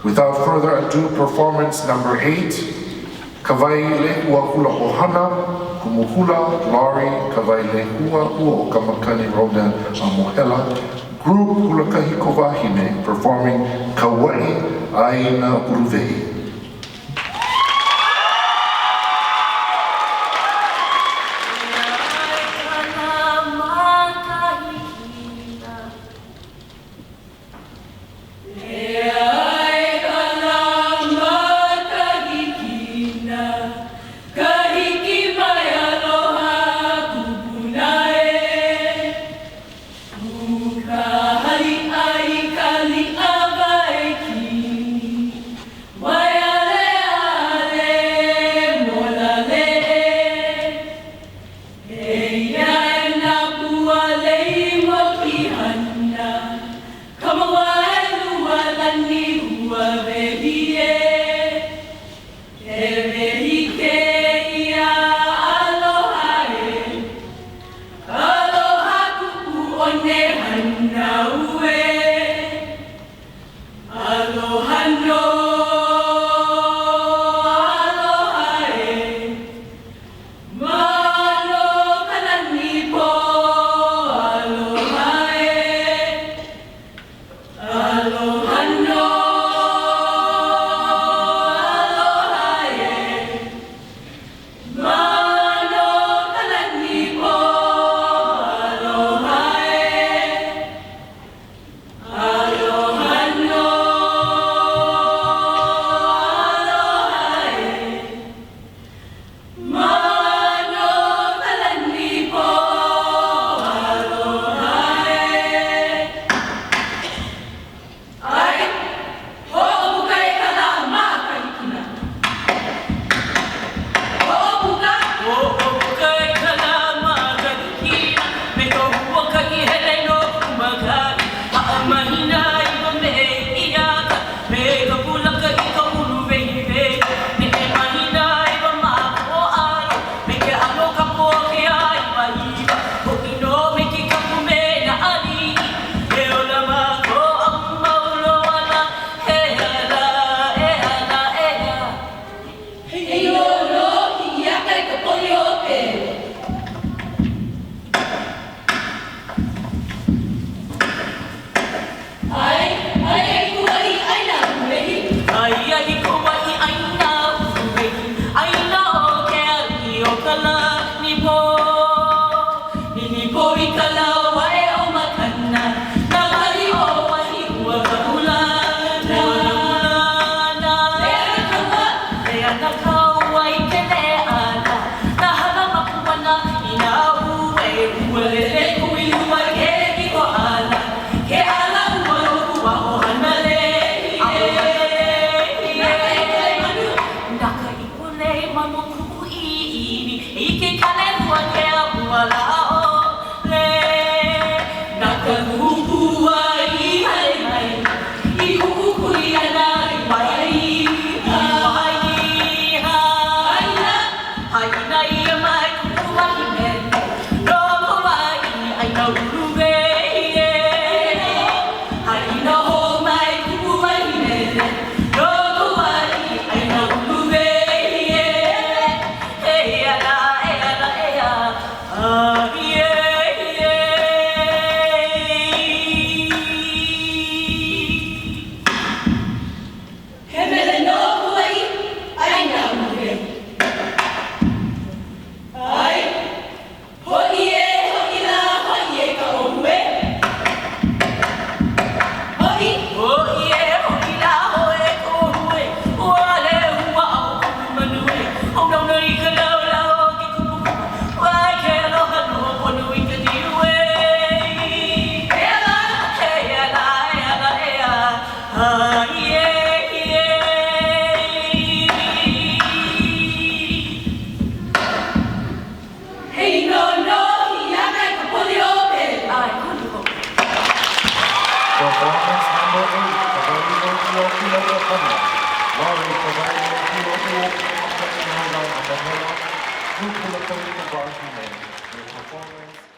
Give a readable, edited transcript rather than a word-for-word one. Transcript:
Without further ado, performance number 8, Kawailehua Hula Ohana, Kumu Hula, Laurie Kawailehua Uokamakani Ronan Amohela, Group Hula Kahiko Wahine, performing Kauai Aina Uluwehi. E ai ka lā makahikina. E ai ka lā makahikina, Ka hiki mai aloha kupuna e. Puka haliʻa i ka liʻa wae kini, Waialeale molale e. Eia e nā pua lei mokihana, Kamawaelua lani ua wehi e. He wehi kēia aloha e. Aloha kuʻu one hanau e. Aloha nō, aloha e. Mano ka lani pō, aloha e. Aloha nō, aloha e. Mano ka lani pō, aloha e. Aloha nō, aloha e. Mano ka lani pō, aloha e. ʻAe, hoʻopuka e ka lā makahikina. Hoʻopuka. Hoʻopuka e ka lā makahikina me ka huakaʻi hele no Kumakaʻi. Haʻamahina iwa me Hiʻiaka me ka pulaka i ka uluwehiwehi. Neʻe mahina iwa ma Koʻolau me ke ʻano kapu o ke āiwaiwa. Hoʻi nō me ke kapu me nā aliʻi. E ola mākou a mau loa lā, e ala, e ala, e a. He ilo nō Hiʻiaka i ka poli o Pele. ʻAe, aia i Kauaʻi ʻāina uluwehi. Aia i Kauaʻi ʻāina uluwehi, ʻāina o ke aliʻi o ka lani pō. Lilipo i ka lauaʻe o Makana, nā pali o wahi ua kaulana. Lea na kaua. Lea na kaua i ke leʻa lā, nā hala mapuana i nā uwe, ua lele kuilua ke kiko ʻala, ke ʻala ua loku a ʻo Hanalei e. Na ka ipu lei manu. Na ka ipu lei manu kuʻu ʻiʻini i ke kale hua ke ua lā ʻole. Na ka lupua i hale mai i kuʻu kuleana i Wainiha. Haʻina ʻia mai kuʻu wahi mele no Kauaʻi ʻāina uluwehi e. Haʻina hou mai kuʻu wahi mele no Kauaʻi ʻāina uluwehi e. E ala, e ala, e a, a, ie, ie. He mele no Kauaʻi ʻāina uluwehi. ʻAe, hoʻi e, hoʻi lā, hoʻi e ka ʻōhue. Hoʻi. Hoʻi e, hoʻi lā, hoʻi e ka ʻōhue. Ua lehua a ʻo kuʻu manu e. Haunauna i ka laulau o ke kupukupu. Ua ke aloha nō pono i ka niu e. E ala. E ala, e ala, e a, a, ie, ie. He ino nō Hiʻiaka i ka poli o Pele. ʻAe, kuli hou. Performance number 8, Kawailehua Hula Ohana, Laurie Kawailehua Uokamakani Nolan Amohela, Group Hula Kahiko Wahine, me performance.